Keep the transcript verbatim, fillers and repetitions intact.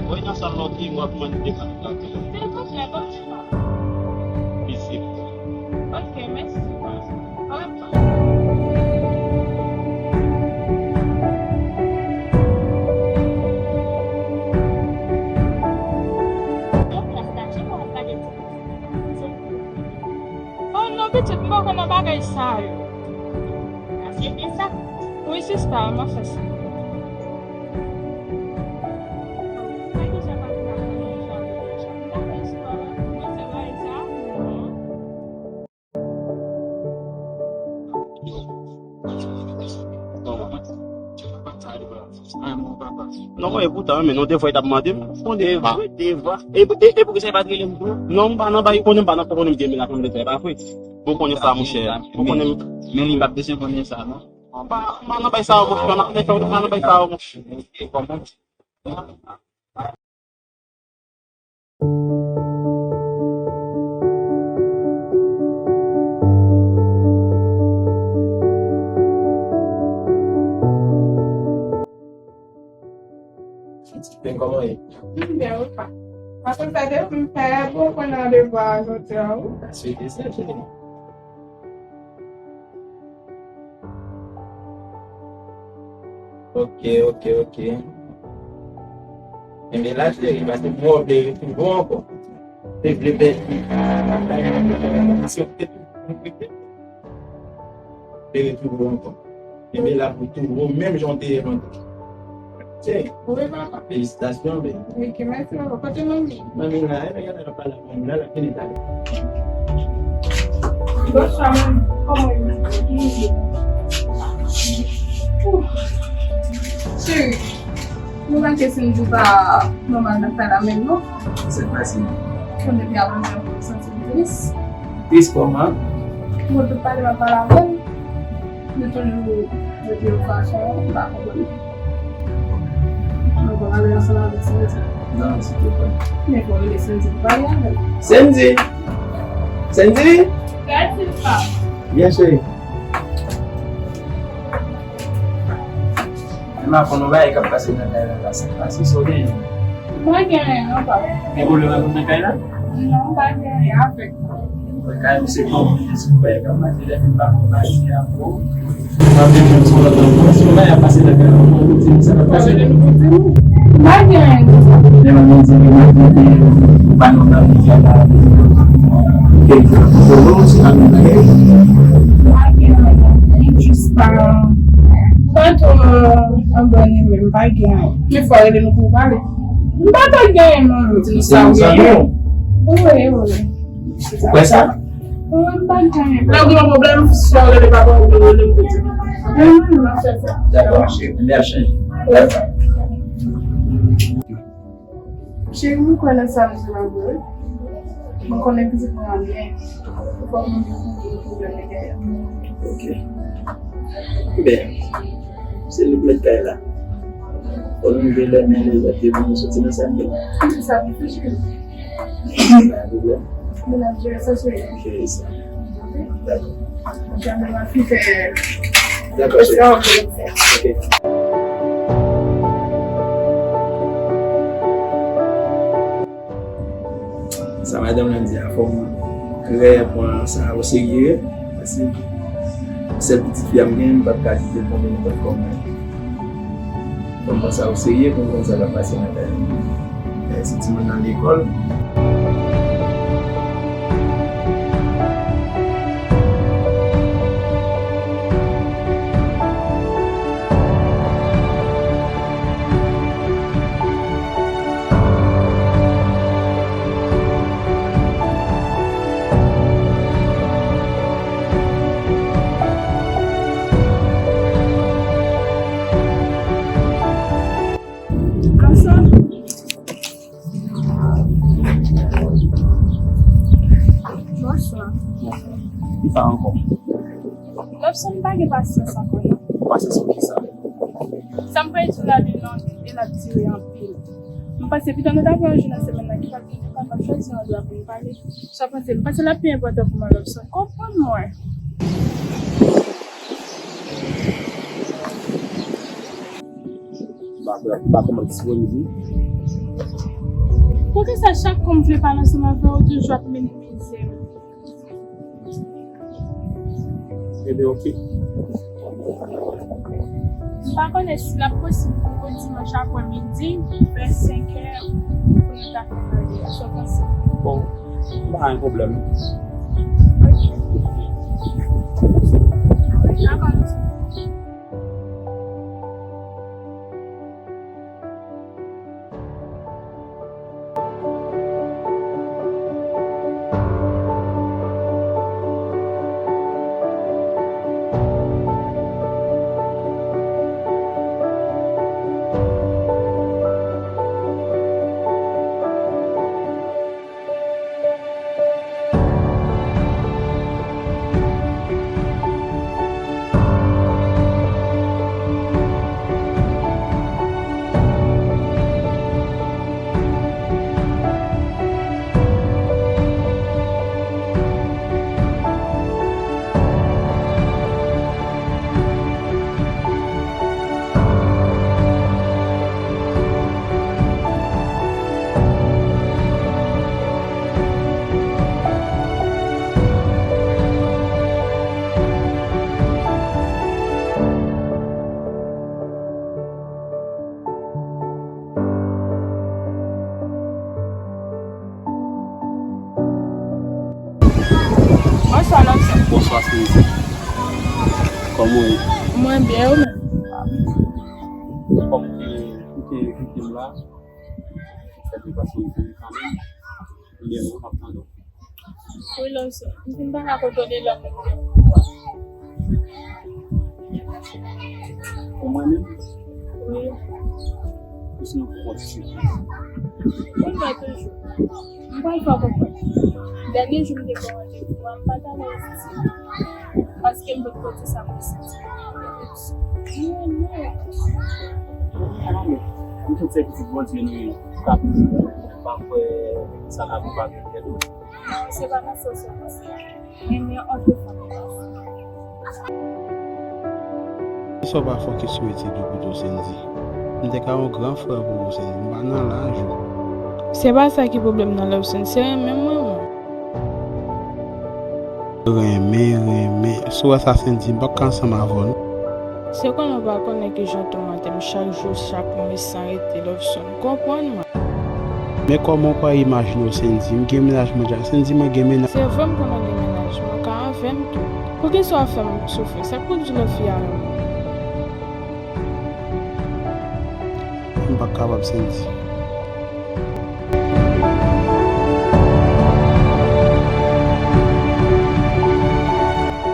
Voye nan sal la, ok, w ap mande devan. Silvouplè, ban m chans. Vizit. Ok, mèsi. Orevwa. Yon plas la, jan w ap gade ti pitit. Oh non, pitit, m poko nan bagay sa yo. Aksepte sa. Wi, sista, m ap fè sa. Non, mwen, epoutan, men non, de fwa, li t ap mande m. Bon, de fwa, de fwa. E, e, e poukisa li pa t rele m tou? Non, m pa nan bay, konnen m pa nan, konnen m gen men la, konnen m te fè, pa vre? Bon, konnen sa, monchè. Bon, konnen m. Men li p ap bezwen konnen sa, non? M pa, m pa nan bay sa, monchè. M pa nan, m pa nan bay sa, monchè. E kòman? Pitit mwen, kòman w ye? M byen, ou pa. Paske sa depi m fè bon konn nan devwa jodi a, wi. Aswete, cheri. Ok, ok, ok. Enben la, cheri, paske mwen vle retwouve w ankò. Te vle pèdi. Paske te vle retwouve w ankò. Enben la, pou retwouve w menm jan w te ye lontan. Cheri. Wi, papa. Felisitasyon, baby. Ok, mèsi, papa. Kote manmi? Manmi la, e, gade, l ap pale ak manmi la, l ap vini talè. Bonswa, manmi. Kòman w ye? Cheri, nou manke Sendy pa nòmal nan kay la menm, non. Sa k pase? Bon, depi avan, m santi m tris. Tris kòman? Bon, tout pale m ap pale avè l. Nou toujou rete yon fason, m pa konprann. Nou pa pale ansanm avèk Sendy. Non, silvouplè. Men fò rele Sendy pou pale avè l. Sendy! Sendy! Gad silpa. Byen, cheri. Emma, konn yon bagay k ap pase nan kay la, la, sa k pase, sa w genyen? M pa gen anyen, non, papa. Gen pwoblèm ak moun nan kay la? Non, m pa gen anyen avèk. Kay misye konplike, se yon bagay k ap mache, lè m pa konn pase a, bon. M ap vin jwenn sou lòt ankò, se yon bagay ap pase nan kay la, ou di m sa k ap pase. Sa vle di nou pou di nou? M pa gen anyen di sa. Lè m ap vin di nou, m ap vin di nou, ou pa nan bagay sa la. Kèk pwoblèm, se pa nan bagay. M pa gen anyen, jis pa, pa twò anba ni menm, m pa gen anyen. Men fò rele nou pou pale. M pa ta genyen non, m di nou sa wi. Wi, wi. Ou kwè sa? Mwen pa gen. Lè w gen yon pwoblèm, si w rele papa w, ou rele m pou di. Mwen, mwen, mwen fè sa. Dakò, cheri. Mèsi. Dakò. Cheri, mwen kwè nan sa m di la vre. Mwen konnen pitit mwen an byen. Fòk mwen vin pou pwoblèm li genyen. Ok. Ebyen, se li k mèt kay la. Fò nou jwe lè men lè zòt, epi nou soti nan sa n ye. Sa pou fè cheri. Pa gen pwoblèm. Nou ap jere sa, cheri. Jere sa. Dakò. Dakò, cheri. Ok. Sa madanm lan di a, fò m trè pran sa o serye, paske sèl pitit fi a m gen, m p ap ka kite l tonbe nenpòt kòman. Fò m pran sa o serye pou m konn sa k ap pase nan kay la. E, se timoun nan lekòl. Bonswa. Bonswa. Kisa ankò? Lobson, m pa gen pasyans ankò, non. Pasyans pou kisa? Sa m pral di w la, li long e l ap dire anpil. M panse pito nou ta pran yon jou nan semèn nan ki p ap gen, nou kapab chwazi yon lè pou nou pale. Sa w panse? M panse l ap pi enpòtan pou mwen, Lobson. Konprann mwen. M pa kwè, m pa kwè m ap disponib, wi. Poukisa chak kou m vle pale ansanm avè w, ou toujou ap minimize m? Ebyen, oke. M pa konnen si l ap posib pou dimanch aprè midi, vè senkè, pou nou ta fè pale a. Sa w panse? Bon, m pa gen pwoblèm. Oke. Dakò, mèsi. Bonswa, Lobson. Bonswa, Senizi. Kòman w ye? Mwen byen, ou menm? Kòm ou te, ou te kite m la, fè de pase m kanmenm. Ebyen, mwen ap tann ou. Wi, Lobson. M fin pa ka kontwole lanmou m gen pou ou a. Pou mwen menm? Wi. Ou sinon pou kont ou. Ou wè toujou. M pral fè w konprann. Dènye jou m te pran randevou a, m pa t alèz di. Paske m pot ko di sa m te santi. Mwen, mwen. M tout se pitit Bondye nou ye. Ou ka toujou pa kwè sa ka pou pa gen kèt ou. Se pa nan sans sa, paske renmen antre fanmi. Sa w pa fokis sou etid ou pito, Sendy. M te ka yon gran frè pou ou, Sendy. M pa nan laj ou. Se pa sa ki pwoblèm nan, Lobson, se renmen mwen, mwen. Renmen, renmen. Si w wè sa, Sendy, m p ap ka ansanm avè w, non. Se konnen w pa konnen kijan w toumante m chak jou, chak moman, san rete, Lobson. Konprann mwen. Men kòman w kwè imajine w, Sendy? M gen mennaj mwen deja. Sendy, mwen gen mennaj. Se vre m konnen w gen mennaj, men w ka avè m tou. Poukisa w ap fè m soufri? Sa k pou di lòt fi a renmen m? M p ap kapab, Sendy.